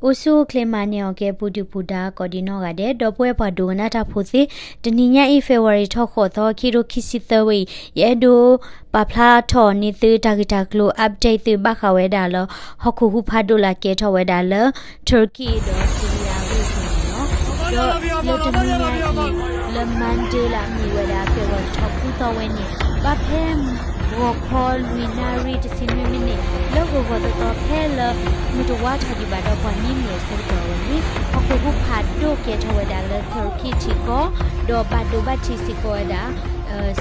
အိၣ်ဆူၣ်အိၣ်ချ့မၤန့ၢ်အီၤကဲ ပူၤဒုၣ်ပူၤဒါ ကိးဒံးနီၢ်ဂၤဒဲး ဒီပုၢ်ဝဲၢ်ပှၤဒိကနၣ်တၢ်ဖိသ့ၣ်, တနံၤညါအံၤ February ထီၣ်ဃိးသီ ခံကထိခံဆံသၢဝဲအံၤ ယအဲၣ်ဒိးပာ်ဖျါထီၣ်န့ၢ်သုတၢ်ဂ့ၢ်တၢ်ကျိၤ update သုဘၣ်ဃးဝဲဒၣ်လၢ ဟီၣ်ခိၣ်ဟူးဖးဒိၣ်လၢအကဲထီၣ်ဝဲဒၣ်လၢ Turkey ဒီး Syria အဂ့ၢ်အကျိၤန့ၣ်လီၤ. ဒီးလၢတနံၤညါအံၤ လၢ Monday လၢအမ့ၢ်ဝဲဒၣ် February ထီၣ်ဃုသီဝဲန့ၣ် ဘၣ်ဖဲ ဂီၤခီလွံၢ်နၣ်ရံၣ်တဆံနွံမံးနံး လၢဂီၤဂီၤသီသီဖဲလၢ မုၢ်တဝါထီၣ်ဒံးဘၣ်ဒီးပှၤမံးနံးအဆၢကတီၢ်ဝဲန့ၣ် ဟီၣ်ခိၣ်ဟူးဖးဒိၣ်ကဲထီၣ်ဝဲဒၣ်လၢ Turkey ထံကီၢ် ဒီးဘၣ်ဒိဘၣ်ထံးစ့ၢ်ကီးဝဲဒၣ်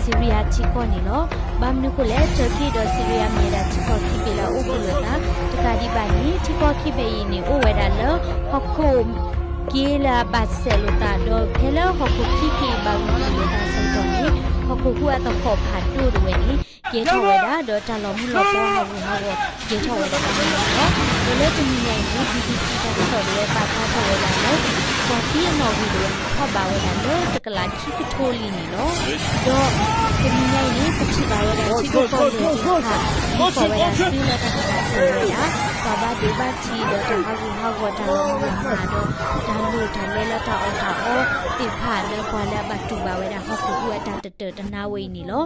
Syria ထံကီၢ်န့ၣ်လီၤ. ဘၣ်မနုၤအဃိလဲၣ် Turkey ဒီး Syria မ့ၢ်ဝဲဒၣ်ထံကီၢ်ခံဘ့ၣ်လၢအအိၣ်ဘူးလိာ်သး တကးဒံးဘၣ်န့ၣ် ထံကီၢ်ခံဘ့ၣ်အံၤန့ၣ် အိၣ်ဝဲဒၣ်လၢ ဟီၣ်ခိၣ် က့လၢအဘၣ်စဲးလိာ်သး ဒီးဖဲလၢဟီၣ်ခိၣ်ခံက့ၤဘၣ်ဂံၢ်ဂံၢ်လိာ်သးအဆၢကတီၢ်န့ၣ် ဟီၣ်ခိၣ်ဟူးအသဟီၣ်ဖးဒိၣ်တဝဲန့ၣ် ကဲထီၣ်ဝဲဒၣ် ဒီးတၢ်လီၤမုၢ်လီၤပှီၢ်ဟးဂူာ်ဟးဂီၤကဲထီၣ်ဝဲဒၣ်တၢ်မၤန့ၣ်လီၤ. ဒီးလၢတနံၤညါအံၤန့ၣ် BBC တၢ်ကစီၣ်ဒၣ်ဝဲပာ်ဖျါထီၣ်ဝဲဒၣ်လၢ ပှၤသံအနီၣ်ဂံၢ်ဒၣ်ဝဲန့ၣ် ထီၣ်ဘးဝဲဒၣ်လၢတကလးခံကထိလံန့ၣ်လီၤ. ဒီးတနံၤညါအံၤန့ၣ် ပထံၣ်ဘၣ်ဝဲဒၣ်ထံဖိကီၢ်ဖိသ့ၣ်တဖၣ် မ့ၢ်ကီၢ်ဝဲဒၣ်စုလၢတၢ်ကပာ်စၢၤဝဲဒၣ် ပှၤဘၣ်ဒိဘၣ်ထံးဒီးတၢ်ဟးဂူာ်ဟးဂီၤတၢ်လီၤမုၢ်လီၤမၢ်ဒီး တၢ်လိၣ်တၢ်လဲလၢတၢ်အီၣ်တၢ်အီသ့ၣ်တဖၣ်လၢပှၤလၢအဘၣ်တူၢ်ဘၣ်ဝဲဒၣ်ဟီၣ်ခိၣ်ဟူးအတၢ်တတၢာ်တနါဝဲအံၤန့ၣ်လီၤ.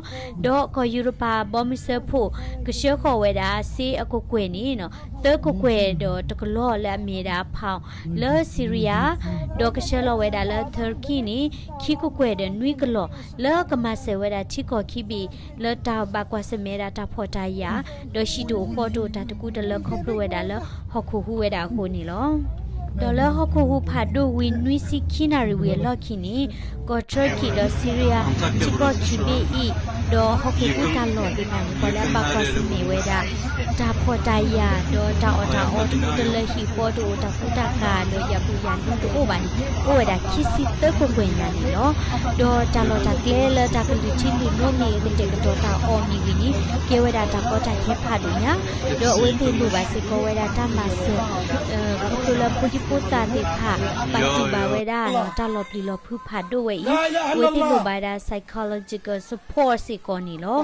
ဒီးကီၢ်ယူရပၤဘီမုၢ်စၢဖှိၣ် ကဆှၢဃီၤဝဲဒၣ်စ့အကကွဲၢ်န့ၣ် သၢကကွဲၢ်ဒီးတကလီၢ်လၢအမ့ၢ်ဝဲဒၣ် pound လၢ Syria ဒီးကဆှၢလီၤဝဲဒၣ်လၢ Turkey န့ၣ် ခံကကွဲၢ်ဒီးနွံကလီၢ် လၢကမၤစၢၤဝဲဒၣ်ထံကီၢ်ခံဘ့ၣ် လၢတၢ်ဘၣ်ကွၢ်ဆၢၣ်မဲာ်ဝဲဒၣ်တၢ်ဖှီၣ်တၢ်ယာ် ဒီးဟံၣ်တအိၣ်ဃီတအိၣ်တၢ်တကူတလၢခီဖျိဝဲဒၣ်လၢဟီၣ်ခိၣ်ဟူးဝဲဒၣ်အဃိန့ၣ်လီၤ. ဒီးလၢဟီၣ်ခိၣ်ဟူးဖးဒိၣ်ဝံၤနွံဆံခံနၣ်ရံၣ်ဝံၤအလီၢ်ခံန့ၣ် ကီၢ် Turkey ဒီး Syria ထံကီၢ်ခံဘ့ၣ်အံၤ ဒီးဟီၣ်ခိၣ်ဟူးတၢ်လီၢ်သ့ၣ်တဖၣ်န့ၣ် ပှၤလၢအဘၣ်ကွၢ်ဆၢၣ်မဲာ်ဝဲဒၣ် တၢ်ဖှီၣ်တၢ်ယာ် ဒီးတၢ်အီၣ်တၢ်အီတကူတလၢဟံၣ်ဃီတအိၣ်တၢ်ကူတၢ်ကၤ ဒီးယၣ်ပူၤယၣ်လူတအိၣ်ဘၣ်န့ၣ် အိၣ်ဝဲဒၣ်ခံဆံသၢကကွဲၢ်ညါန့ၣ်လီၤ. ဒီးတၢ်လီၢ်တၢ်ကျဲလၢတၢ်ကလုၢ်ထံလုၢ်နိမ့ၢ်ဂ့ၤ ကတဲာ်ကတီၤတၢ်အီၣ်မ့ၢ်ဂ့ၤန့ၣ် ကဲဝဲဒၣ်တၢ်ကီတၢ်ခဲဖးဒိၣ်ညါ ဒီးအဝဲသ့ၣ်လိၣ်ဘၣ်စ့ၢ်ကီးဝဲဒၣ်တၢ်မၤစၢၤ ခီဖျိလၢဖိဒံဖိသၣ်သ့ၣ်တဖၣ် ဘၣ်တူၢ်ဘၣ်ဝဲဒၣ် တၢ်လီၤပျံၤလီၤဖုးဖးဒိၣ်ဝဲအံၤ အဝဲသ့ၣ်လိၣ်ဘၣ်ဝဲဒၣ် psychological support စ့ၢ်ကီးန့ၣ်လီၤ.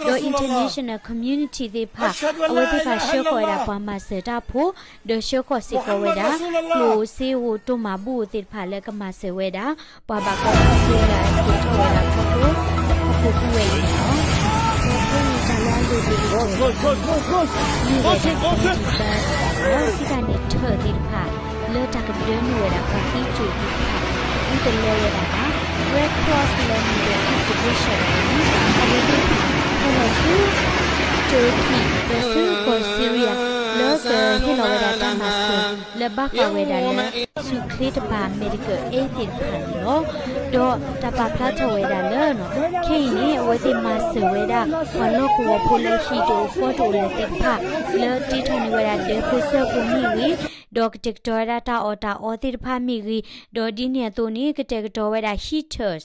ဒီး international community သ့ၣ်တဖၣ် အဝဲသ့ၣ်တဖၣ်ဆှၢဃီၤဝဲဒၣ်ပှၤမၤစၢၤတၢ်ဖိ ဒီးဆှၢဃီၤစ့ၢ်ကီးဝဲဒၣ် ကျိၣ်စ့ဧိၤတိၢ်မၤဘူၣ်သ့ၣ်တဖၣ်လၢကမၤစၢၤဝဲဒၣ် ပှၤဘၣ်ကီဘၣ်ခဲလၢအကဲထီၣ်ဝဲဒၣ်ခီဖျိ ဟီၣ်ခိၣ်ဟူးဝဲအံၤန့ၣ်လီၤ. ဒီးဖဲန့ၣ်တၢ်လၢအလိၣ်သ့ၣ်တဖၣ် မ့ၢ်ဝဲဒၣ် community bus ဒီးစံးတၢ်န့ၣ်ထၢၣ်သ့ၣ်တဖၣ် လၢတၢ်ကဒၢနုာ်ဝဲဒၣ်ပှၤသံစိာ်သ့ၣ်တဖၣ် အဘူးတလၢဝဲဒၣ်ဘၣ်. Red Cross လၢ Middle East Division န့ၣ် အဝဲသ့ၣ်ဟဲလီၤဆူ Turkey ဒီးဆူကီၢ် Syria လၢကဟ့ၣ်လီၤဝဲဒၣ်တၢ်မၤစၢၤ လၢဘၣ်ဃးဝဲဒၣ်လၢ ဆူၣ်ချ့တပၤ medical aid သ့ၣ်တဖၣ်န့ၣ်လီၤ. ဒီးတၢ်ပာ်ဖျါထီၣ်ဝဲဒၣ်လၢ ခဲအံၤန့ၣ် အဝဲသ့ၣ်မၤစၢၤဝဲဒၣ် ပှၤလီၢ်ကဝီၤဖိလၢဟံၣ်တအိၣ်ဃီတအိၣ်လၢၤသ့ၣ်တဖၣ် လၢတ့ထီၣ်န့ၢ်ဝဲဒၣ်ဒၢးဖိစၢဖှိၣ်မ့ၢ်ဂ့ၤ, ဒီးကတဲာ်ကတီၤဝဲဒၣ်တၢ်အီၣ်တၢ်အီသ့ၣ်တဖၣ်မ့ၢ်ဂ့ၤ, ဒီးဒ်န့ၣ်အသိးန့ၣ် ကတဲာ်ကတီၤဝဲဒၣ် heaters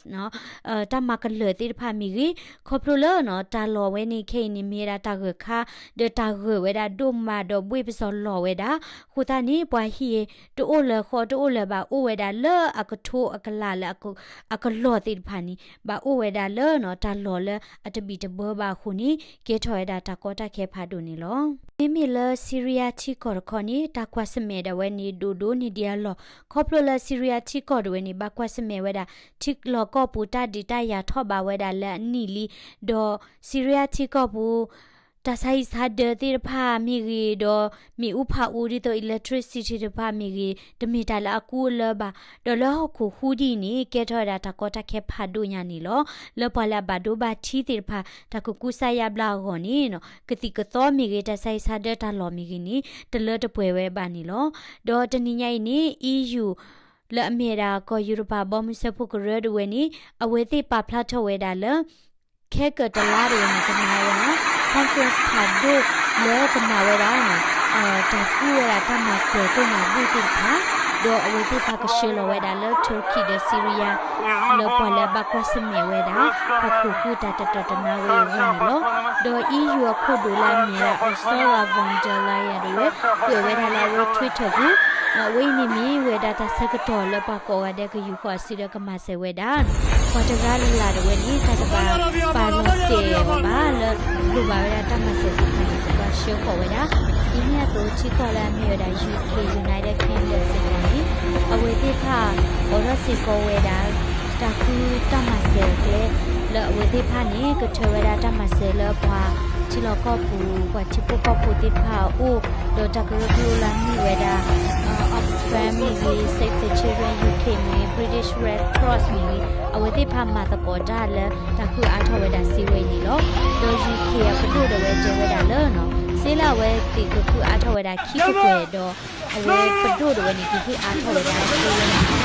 တၢ်မၤကလၢၢ်သ့ၣ်တဖၣ်မ့ၢ်ဂ့ၤ, ခီဖျိလၢ တၢ်လီၢ်ဝဲန့ၣ် ခဲအံၤန့ၣ် မ့ၢ်ဝဲဒၣ်တၢ်ဂၢၢ်ခါ ဒီးတၢ်ဂၢၢ်ဝဲဒၣ်ဒိၣ်မးဒီးဘှ့ၣ်ပစီၤလီၤဝဲဒၣ်, အဃိသတးန့ၣ် ပှၤဟံၣ်တအိၣ်လၢၤဃီတအိၣ်လၢၤဘၣ် အိၣ်ဝဲဒၣ်လၢအကထိအကလးလၢ အကလီၢ်သ့ၣ်တဖၣ်န့ၣ် ဘၣ်အိၣ်ဝဲဒၣ်လၢ တၢ်လီၢ်လၢအတဘံၣ်တဘၢဘၣ်အဃိန့ၣ် ကဲထီၣ်ဝဲဒၣ်တၢ်ကီတၢ်ခဲဖးဒိၣ်န့ၣ်လီၤ. မ့မ့ၢ်လၢ Syria ထံကီၢ်တခီန့ၣ် တၢ်ကွၢ်ဆၢၣ်မဲာ်ဒၣ်ဝဲန့ၣ် ဒိၣ်ဒိၣ်န့ၢ်ဒံးအလီၢ်, ခီဖျိလၢ Syria ထံကီၢ်တဝဲန့ၣ် ဘၣ်ကွၢ်ဆၢၣ်မဲာ်ဝဲဒၣ် ထံလီၢ်ကီၢ်ပူၤတၢ်ဒုးတၢ်ယၤထီၣ်ဘးဝဲဒၣ်လၢအနံၣ်လံ, ဒီး Syria ထံကီၢ်ပူၤ တၢ်ဆါဟံၣ်ဆါဒၢသ့ၣ်တဖၣ်မ့ၢ်ဂ့ၤ, ဒီးမ့ၣ်အူဖးအူဒ်သိး electricity တဖၣ်မ့ၢ်ဂ့ၤ, တမ့ၢ်တၢ်လၢအကူအလၢဘၣ်, ဒီးလၢဟီၣ်ခိၣ်ဟူးဒ်အံၤန့ၣ် ကဲထီၣ်ဝဲဒၣ်တၢ်ကီတၢ်ခဲဖးဒိၣ်ညါန့ၣ်လီၤ. လၢပှၤလၢအဘၣ်ဒိဘၣ်ထံးသ့ၣ်တဖၣ် တၢ်ကကူစါယါဘျါအဂီၢ်န့ၣ် ကသံၣ်ကသီမ့ၢ်ဂ့ၤ, တၢ်ဆါဟံၣ်ဆါဒၢတၢ်လီၢ်မ့ၢ်ဂ့ၤန့ၣ် တလၢတပှဲၤဝဲဘၣ်န့ၣ်လီၤ. ဒီးတနံၤညါအံၤန့ၣ် EU လၢအမ့ၢ်ဝဲဒၣ်ကီၢ်ယူရပၤဘီမုၢ်စၢဖှိၣ်ကရၢတဝဲန့ၣ် အဝဲသ့ၣ်ပာ်ဖျါထီၣ်ဝဲဒၣ်လၢ ခဲကတလါတဝဲန့ၣ် ကမၤဝဲဒၣ် conference ဖးဒိၣ်လၢကမၤဝဲဒၣ် တၢ်ကူဝဲဒၣ်တၢ်မၤစၢၤဒိၣ်မးဘူၣ်သ့ၣ်တဖၣ်, ဒီးအဝဲသ့ၣ်တဖၣ်ကဆှၢလီၤဝဲဒၣ်လၢ Turkey ဒီး Syria လၢပှၤလၢအဘၣ်ကွၢ်ဆၢၣ်မဲာ်ဝဲဒၣ် ဟီၣ်ခိၣ်ဟူးတၢ်တတၢာ်တနါဝဲအဂီၢ်န့ၣ်လီၤ. ဒီး EU အခိၣ်ဒိၣ်လၢအမ့ၢ်ဝဲဒၣ် Ursula von der Leyen တဝဲ ကွဲးဝဲဒၣ်လၢအဝဲ Twitter ပူၤ အဝဲအံၤန့ၣ်မ့ၢ်ဝဲဒၣ်တၢ်ဆၢကတီၢ်လၢပှၤကိးဂၤဒဲးကယူၤဃီၤအစုဒီးကမၤစၢၤဝဲဒၣ် ပှၤတဂၤလၢ်လၢ်တဝဲန့ၣ် တၢ်တဘၣ်ပာ်လီၤတဲာ်အီၤဘၣ်လၢ လိၣ်ဘၣ်ဝဲဒၣ်တၢ်မၤစၢၤသ့ၣ်တဖၣ်န့ၣ် ကဘၣ်ဆှၢဃီၤဝဲဒၣ်. ဒ်န့ၣ်အသိးထံကီၢ်လၢအမ့ၢ်ဝဲဒၣ် UK, United Kingdom, အိးထီၣ်စ့ၢ်ကီးဝဲဒၣ် တၢ်ဃုတၢ်မၤစၢၤအကျဲ လၢအဝဲသ့ၣ်တဖၣ်န့ၣ် ကထၢဝဲဒၣ်တၢ်မၤစၢၤလၢပှၤထံလီၢ်ကီၢ်ပူၤ ပှၤထံဖိကီၢ်ဖိသ့ၣ်တဖၣ်အအိၣ်, ဒီးတၢ်ကရၢကရိလၢအမ့ၢ်ဝဲဒၣ် Oxfam မ့ၢ်ဂ့ၤ, Save the Children UK မ့ၢ်ဂ့ၤ, British Red Cross မ့ၢ်ဂ့ၤ, အဝဲသ့ၣ်တဖၣ်မၤသကိးတၢ်လၢတၢ်ဃုအါထီၣ်ဝဲဒၣ်စ့ဝဲအံၤန့ၣ်လီၤ. ဒီး UK အပဒိၣ်ဒီးဝဲတဲဝဲဒၣ်လၢ စ့လၢအဝဲသ့ၣ်ကဃုအါထီၣ်ဝဲဒၣ်ခံကကွဲၢ်ဒီး အဝဲပဒိၣ်ဒီးဝဲန့ၣ် ကဃုအါထီၣ်ဝဲဒၣ်စ့ဝဲန့ၣ် ခံ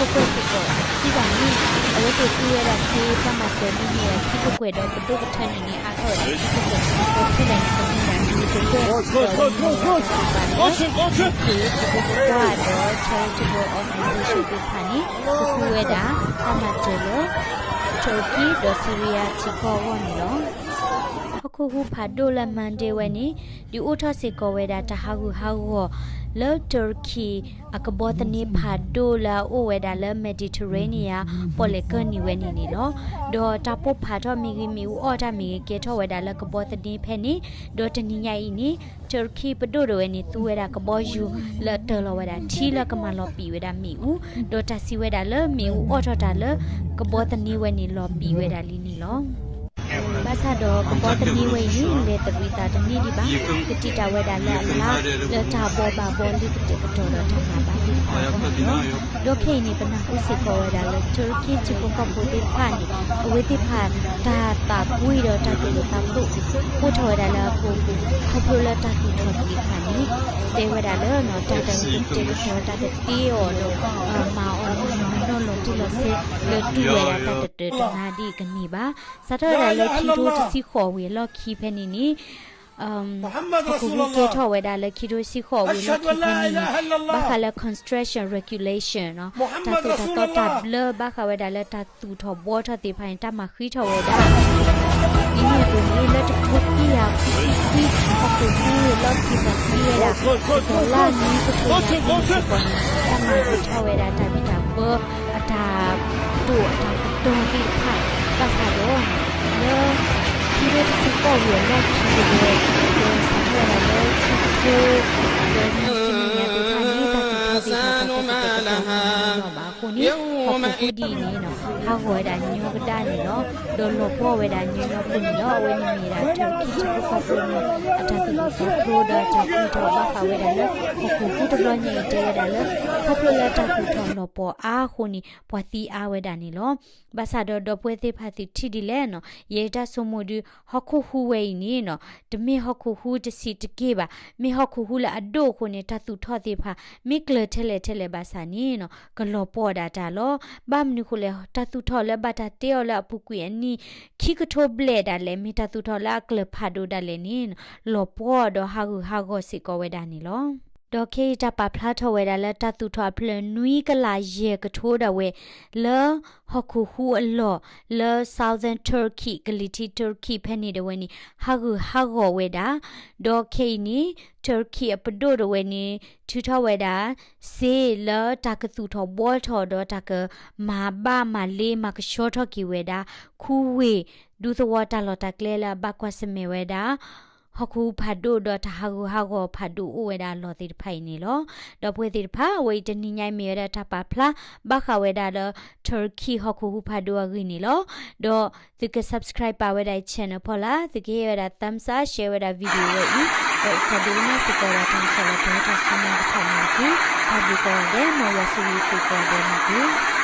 ကကွဲၢ်စ့ၢ်ကီး စံးတၢ်န့ၣ် အဝဲသ့ၣ်ဃုဝဲဒၣ်စ့တၢ်မၤစၢၤမ့ၢ်န့ၢ်ခံကကွဲၢ်ဒီး ပဒိၣ်ကထၢန့ၣ်န့ၣ် အါထီၣ်ဝဲဒၣ်ခံကကွဲၢ်, ဒီးဖဲလဲၣ်န့ၣ် ကမ့ၢ်ဒၣ်ခံကကွဲၢ် ဒီးဝဲန့ၣ်မ့ၢ်ဒၣ်တၢ်ဘၣ်လၢ က့ၤကကွဲၢ်ဒီး charitable organization သ့ၣ်တဖၣ်န့ၣ် ကဃုဝဲဒၣ်တၢ်မၤစၢၤလၢ Turkey ဒီး Syria ထံကီၢ်အဂီၢ်န့ၣ်လီၤ. ဟီၣ်ခိၣ်ဟူးဖးဒိၣ်လၢ Monday ဝဲန့ၣ် ဒုးအိၣ်ထီၣ်စ့ၢ်ကီးဝဲဒၣ်တၢ်ဟးဂူာ်ဟးဂီၤလၢ Turkey အကဘီသန့ဖးဒိၣ်လၢအအိၣ်ဝဲဒၣ်လၢ Mediterranean ပီၣ်လဲၣ်ကၢၢ်နံၤဝဲန့ၣ်န့ၣ်လီၤ. ဒီးတၢ်ပိၢ်ဖးထီၣ်မ့ၢ်ဂ့ၤ မ့ၣ်အူအီၣ်တၢ်မ့ၢ်ဂ့ၤ ကဲထီၣ်ဝဲဒၣ်လၢကဘီသန့ဖဲန့ၣ်, ဒီးတနံၤညါအံၤန့ၣ် Turkey ပဒိၣ်ဒီးဝဲန့ၣ် သူဝဲဒၣ်ကဘီယူၤလၢအတၢၤလီၤဝဲဒၣ်ထံလၢကမၤလီၤပံာ်ဝဲဒၣ်မ့ၣ်အူ, ဒီးတၢ်စံးဝဲဒၣ်လၢမ့ၣ်အူအီၣ်ထီၣ်တၢ်လၢ ကဘီသန့ဝဲန့ၣ် လီၤပံာ်ဝဲဒၣ်လံန့ၣ်လီၤ. ဘၣ်ဆၣ်ဒီးကဘီသန့ဝဲအံၤန့ၣ် လဲၤတရံးသးတန့ၢ်ဒံးဘၣ်, ကတံာ်တာ်ဝဲဒၣ်လၢအလါ လၢတၢ်ဘီဘၣ်ဘီလံကတဲာ်ကတီၤဒီးတၢ်မၤဘၣ်သ့ၣ်တဖၣ်အဂီၢ်န့ၣ်လီၤ. ဒီးခဲအံၤန့ၣ် ပနၢ်ဟူစ့ၢ်ကီးဝဲဒၣ်လၢ Turkey ထံဖိကီၢ်ဖိသ့ၣ်တဖၣ်န့ၣ် အဝဲသ့ၣ်တဖၣ်တၢ်သးပှံၢ်ဒီးတၢ်သူၣ်ဒိၣ်သးဖျိး အိၣ်ထီၣ်ဝဲဒၣ်လၢအပူၤကွံာ် ခီဖျိလၢတၢ်သူၣ်ထီၣ်သ့ၣ်တဖၣ်န့ၣ် တဲဝဲဒၣ်လၢ တၢ်တကတဲာ်ကတီၤ တၢ်တတ့အီၤဒီး မၤအီၤလၢမၤနီၣ်လီၤတံၢ်လီၤဆဲး လၢတူၢ်ဝဲဒၣ်တၢ်တတၢာ်တနါဒ်အံၤကန့ၢ်ဘၣ်. စးထီၣ်ဝဲဒၣ်လၢခံထိတဆံဃိးဝံၤအလီၢ်ခံဖဲန့ၣ်န့ၣ် ဟီၣ်ခိၣ်ဟူးကဲထီၣ်ဝဲဒၣ်လၢခံထိတဆံဃိးဝံၤအလီၢ်ခံဖဲန့ၣ်န့ၣ် ဘၣ်ဃးလၢ construction regulation နီၤ တၢ်သိၣ်တၢ်သီတၢ်ဘျၢဘၣ်ဃးဝဲဒၣ်လၢတၢ်သူၣ်ထီၣ်ဘှီထီၣ်သ့ၣ်တဖၣ်န့ၣ် တၢ်မၤဃံးထီၣ်ဝဲဒၣ် ဒ်န့ၣ်အသိးန့ၣ် လၢတကထိခွံကယၤခွံဆံခွံ ဟီၣ်ခိၣ်ဟူးအလီၢ်ခံ ပှၤသံဝဲဒၣ် တကလးနွံကထိယၤသံစ့ၢ်ကီးန့ၣ် တၢ်မၤဃံးထီၣ်ဝဲဒၣ်တၢ်ဘံၣ်တၢ်ဘၢ အတၢ်တိာ်အတၢ်ကတီၤသ့ၣ်တဖၣ် ဘၣ်ဆၣ်ဒီး လၢ ခံထိတဆံဃိးဝံၤအလီၢ်ခံကဒီး ဒီးစးထီၣ်ဝဲဒၣ်လၢခံကထိ ဒီးနွံဆံမဲာ်ညါသ့ၣ်တဖၣ်န့ၣ် တၢ်သူၣ်ထီၣ်သ့ၣ်တဖၣ်တကတဲာ်ကတီၤတၢ်နီတဘျီဘၣ်အဃိန့ၣ် ဟီၣ်ခိၣ်ဟူးဒ်အံၤန့ၣ် ဟးဂီၤဝဲဒၣ်ညီကဒၣ်န့ၣ်လီၤ. ဒီးလီၤပှီၢ်ဝဲဒၣ်ညီညီဖိန့ၣ်လီၤ. အဝဲန့ၣ်မ့ၢ်ဝဲဒၣ် Turkey ထံဖိကီၢ်ဖိန့ၣ် အတၢ်သူၣ်ဒိၣ်သးဖျိးဒီးတၢ်သူၣ်ထီၣ်ဘၣ်ဃးဝဲဒၣ်လၢ ဟီၣ်ခိၣ်ဟူးတဘျီညါအံၤ တဲဝဲဒၣ်လၢ ခီဖျိလၢတၢ်သူၣ်ထီၣ်လီၤပှီၢ်အါအဃိန့ၣ် ပှၤသံအါဝဲဒၣ်န့ၣ်လီၤ. ဘၣ်ဆၣ်ဒီးဒီပုၢ်ဝဲၢ်သ့ၣ်တဖၣ်သုးထံၣ်ဒ်လဲၣ်နီၤ ယဲယတၢ်ဆိကမိၣ်ဒုး ဟီၣ်ခိၣ်ဟူးဝဲအံၤန့ၣ်နီၤ တမ့ၢ်ဟီၣ်ခိၣ်ဟူးတဆံးတက့ၢ်ဘၣ်, မ့ၢ်ဟီၣ်ခိၣ်ဟူးလၢအဒိၣ်အဃိန့ၣ် တၢ်သူၣ်ထီၣ်သ့ၣ်တဖၣ် မ့ၢ်ကျၢၤထဲလဲၣ်ထဲလဲၣ်ဘၣ်ဆၣ်န့ၣ်နီၤ ကလီၤပှီၢ်ဒၣ်တၢ်လီၤ. ဘၣ်မနုၤဃိလဲၣ် တၢ်သူၣ်ထီၣ်လၢဘၣ်တၢ်တဲအီၤလၢအပူၤကွံာ်အနံၣ် ခံကထိဘျဲၣ်ဒၣ်လဲာ် မ့ၢ်တၢ်သူၣ်ထီၣ်လၢအကျၢၤဖးဒိၣ်ဒၣ်လဲာ်န့ၣ်နီၤ လီၤပှီၢ်ဒီးဟးဂူာ်ဟးဂီၤစ့ၢ်ကီးဝဲဒၣ်န့ၣ်လီၤ. ဒီးခဲအံၤတၢ်ပာ်ဖျါထီၣ်ဝဲဒၣ်လၢတၢ်သူၣ်ထီၣ်အဖျၢၣ်နွံကလးယဲၢ်ကထိဒၣ်ဝဲ လၢဟီၣ်ခိၣ်ဟူးအလီၢ် လၢ Southern Turkey ကလံၤထံး Turkey ဖဲန့ၣ်ဒၣ်ဝဲန့ၣ် ဟးဂူာ်ဟးဂီၤဝဲဒၣ် ဒီးခဲအံၤန့ၣ် Turkey အပဒိၣ်ဒၣ်ဝဲန့ၣ် ထုးထီၣ်ဝဲဒၣ် စ့လၢတၢ်ကသူၣ်ထီၣ်ဘှီထီၣ်ဒီးတၢ်ကမၤဘၣ်မၤလ့မၤကဆှီထီၣ်က့ၤဝဲဒၣ် ခူဝ့ၢ် ဒူသဝီတၢ်လီၢ်တၢ်ကျဲလၢအဘၣ်ကွၢ်ဆၢၣ်မဲာ်ဝဲဒၣ် ဟီၣ်ခိၣ်ဟူးဖးဒိၣ်ဒီးတၢ်ဟးဂူာ်ဟးဂီၤဖးဒိၣ်အိၣ်ဝဲဒၣ်အလီၢ်သ့ၣ်တဖၣ်အံၤန့ၣ်လီၤ. ဒီပုၢ်ဝဲၢ်သ့ၣ်တဖၣ် အဝဲအံၤတနံၤညါအံၤမ့ၢ်ဝဲဒၣ်တၢ်ပာ်ဖျါ ဘၣ်ဃးဝဲဒၣ်လၢ Turkey ဟီၣ်ခိၣ်ဟူးဖးဒိၣ်အဂ့ၢ်န့ၣ်လီၤ. ဒီးသုက subscribe ပာ်ဝဲဒၣ်အံၤ channel ဖီလာ်, သုကဟ့ၣ်ဝဲဒၣ် thumbs up, share ဝဲဒၣ် video ဝဲအံၤ, ဒီးအံၤခီဒုးကနၣ်စ့ၢ်ကီးဝဲဒၣ်တၢ်ကစီၣ်လၢပှဲၤထီၣ်ဆူညါတဖၣ်န့ၣ်တက့ၢ်. တၢ်ဘျုးကိးဂၤဒဲး မ်ယွၤဆိၣ်ဂ့ၤသုကိးဂၤဒဲးန့ၣ်တက့ၢ်.